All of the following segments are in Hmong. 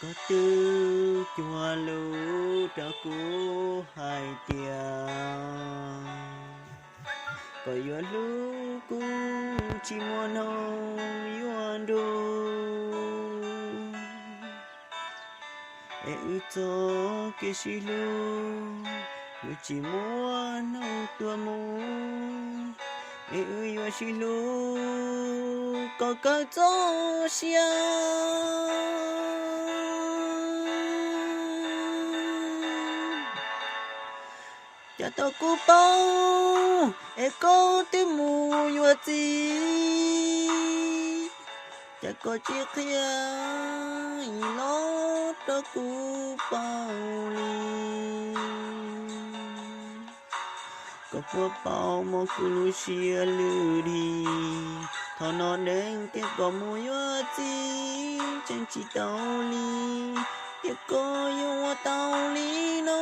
Koj twb cuag lus rau kuv hais tias koj yuav hlub kuv tsis muaj hnub yuav nruj, es wb txoj kev sib hlub yuav tsis muaj hnub tuag mus, es wb yuav sib hlub kom kawg txoj sia. Cas tau kuv paub es koj twb mus yuav txiv, cas koj tsis qhia ib los rau kuv paub li. Koj puas paub muab kuv lub siab lwm dhi, thaum no deev tias koj mus yuav txiv tseem tsis tau li, tias koj yuav ua tau li no.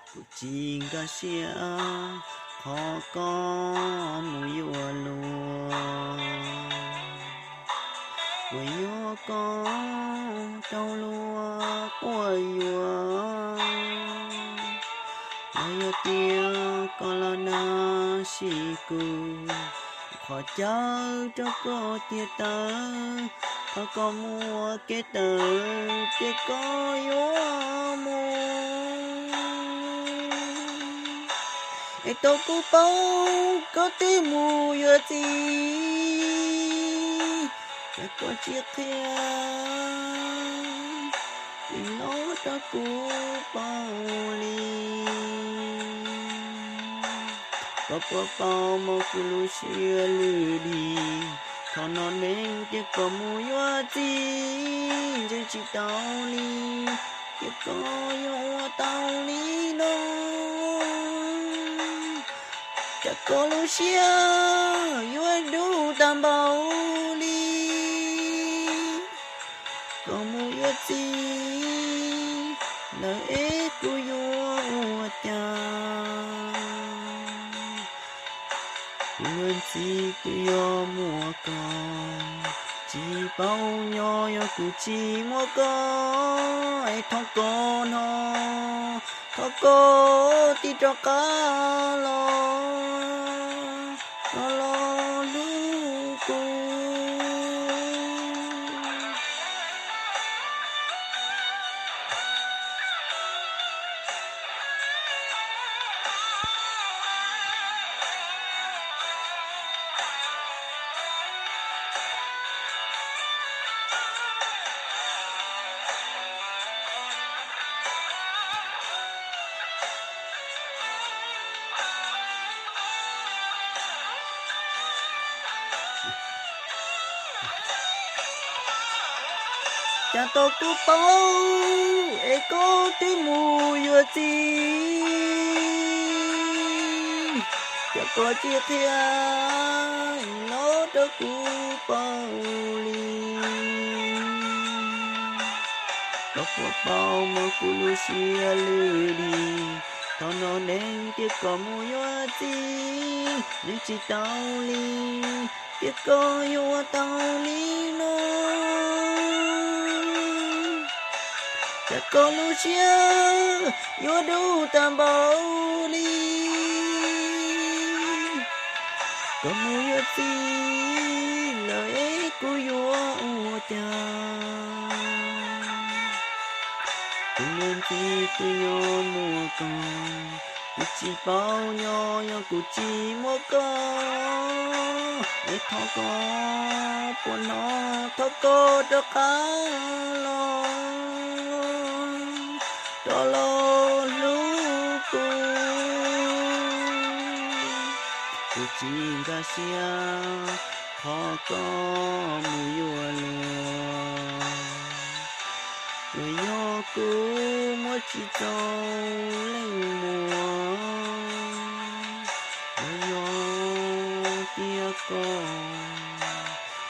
Kuv tsis nkag siab qhov koj mus yuav luag, puas yog koj raug luag quab yuam, los yog tias koj los nag sim kuv, qhov chaw rau koj tiag tawv, qhov koj muaj kev tawv ces koj yuav mus. Es tau kuv paub koj twb mus yuav txiv, cas koj tsis qhia ib los rau kuv paub li. Koj puas paub muab kuv lub siab lwm dhi, thaum no deev tias koj mus yuav txiv tseem tsis tau li, tias koj yuav ua tau li no. Cas koj lub siab yuav dub tag npaum li. Koj mus yuav txiv lawm es kuv yuav ua cas? Kuv ntxim twb yuav muaj koj, tsis paub nyob yog kuv tsis muaj koj. Es thov koj no, thov koj tig rov qab los, los los hlub kuv. Cas tau kuv paub es koj twb mus yuav txiv, cas koj tsis qhia los rau kuv paub li. Koj puas paub muab kuv lub siab lwm dhi, thaum no deev tias koj mus yuav txiv, nws tsis tau li, tias koj yuav ua tau li no. Cas koj lub siab yuav dub tag npaum li. Koj mus yuav txiv lawm es kuv yuav ua cas? Kuv mus ntxim twb yuav muaj koj, kuv tsis paub nyob yog kuv tsis muaj koj. Es thov koj puas hnov, thov koj rov qab los, rov los hlub kuv. Kuv tsis nkag siab qhov koj mus yuav luag, los yog kuv muab tsis txaus leej muam, los yog tias koj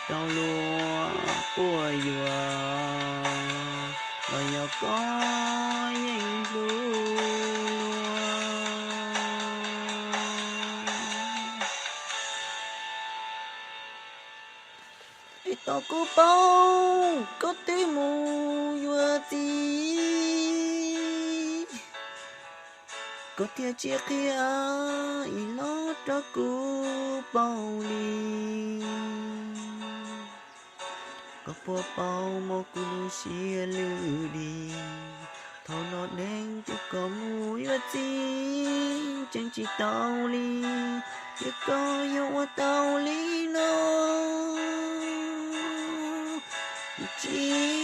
raug luag quab yuam, los yog koj yeej hlub luag. tau kuv paub koj twb mus yuav txiv, koj thiaj tsis qhia ib los rau kuv paub li. Koj puas paub muab kuv lub siab lwj di, thaum no deev tias koj mus yuav txiv tseem tsis tau li, ces koj yuav ua tau li no tsis